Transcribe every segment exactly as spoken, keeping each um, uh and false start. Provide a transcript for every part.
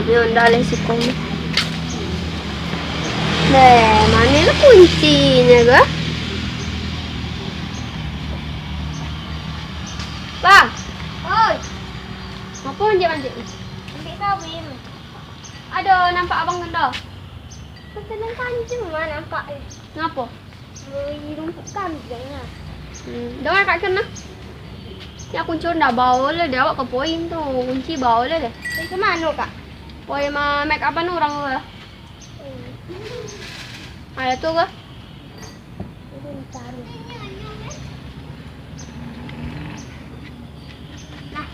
Ini onda lai siko. Deh, mano lah kuncinyo ko? Bang. Oi. Ngapo manjek-manjek ni? Ambiak kawin. Ado nampak abang tu ndo? Pasanan kanjang mah nampak eh. Ngapo? Beli rumput kambiang lah. Hmm, jangan kak kena. Ya kunci onda bao lah deh, awak ka poin tu. Kunci bao lah deh. Poin ka mano kak? Poin ma-, make upan urang tu lah. Hmm. Ayo tu ke? Itu ditaruh. Nah.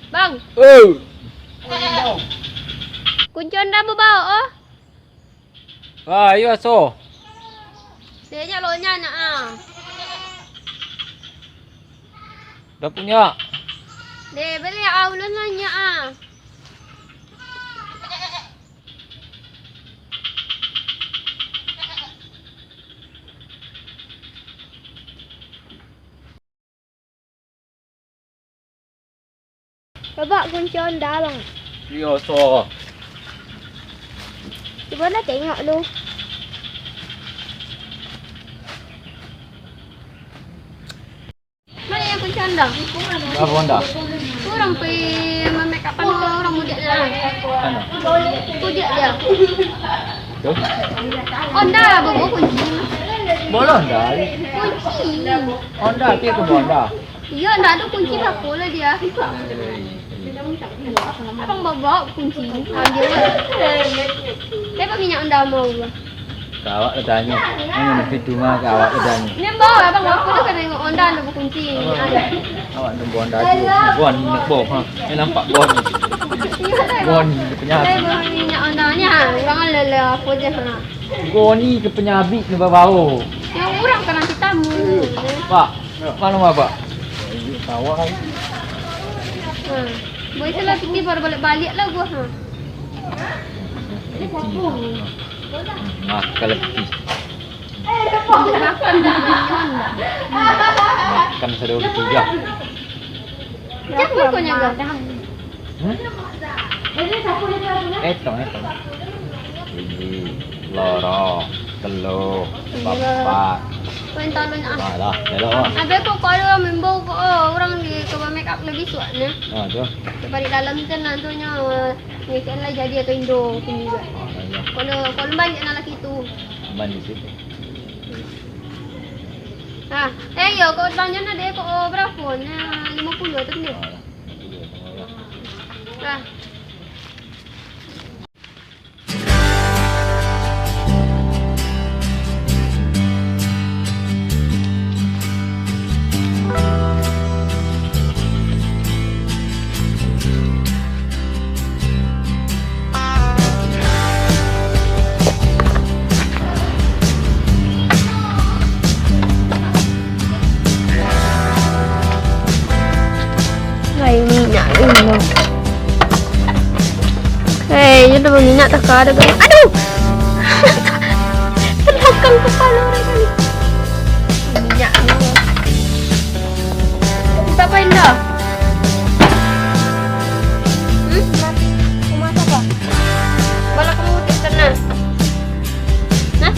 Bang. Oh. Kunci onda babao, oh. Ah, iyo, aso. Deh, nyak lo nyak, nak, ah. Dah punyo. Deh, bali, ah, ulun lo nyak, ah. Babak kunci onda, Bang. Iyo, so. Cubo ndak tengok lu. Mano yo kunci onda? Apo onda? Urang pai ma-make upan urang mudiak tu lah. Mano? Mudiak dia. Tu? Onda, bawa kunci. Bawa onda. Kunci. Onda, tiap tu bawa onda. Iyo, ndak ado kunci, bako lah dia. Abang bawa kunci, ambil lah. Saya pakai minyak onda mau. Ka awak lah tanyo. Mano nanti cuma ka awak lah tanyo. Ni bawa abang, bako lah ka tengok onda ndak bakunci. Awak ndak bawa onda tu. Bon, minyak bon, ha. Ni nampak bon. Iyo, saya Bon, dia punya saya habis. Bawa minyak onda ni, ha. Urang lah, lah, apo je, ha. Bon ni ke penyabik ni bawa. Yang urang ka nanti tamu. Pak, Mano, Bapak? Sawah. Ha. Boy, salah pitih baru baliak-baliak lah gua, ha. Makan letih. Makan dah. Makan sudah udah tiga. Siapa kau nyaga? Hmm? Etong, etong. Biji, loro, telo, papat. Main talun ah. Ah, dah, dah, dah, ah. Abih kok, kok ado urang maimbau kok, oh, urang di ka ba-make up lah bisuak nyo. Ah, tu. Di parik dalam tu nah, tu nyo, ngecek lah jadi atau indo tu juga. Ah, iyo. Kalau, kalau lamban je nah laki tu. Lamban di situ. Ah, eh, iyo, kok tanyo nah deh, kok, oh, barapo? Nah, limo puluah tu deh. Ah, dah. Limo puluah, ah, iyo. Ah. Lai minyak ni. Hei, nyo tu minyak tak ada tu. Aduh! Terbakar kepala orang tadi. Minyak ni. Minta apa, Indah? Hmm? Rumah siapa? Bala kamu di sana. Nah?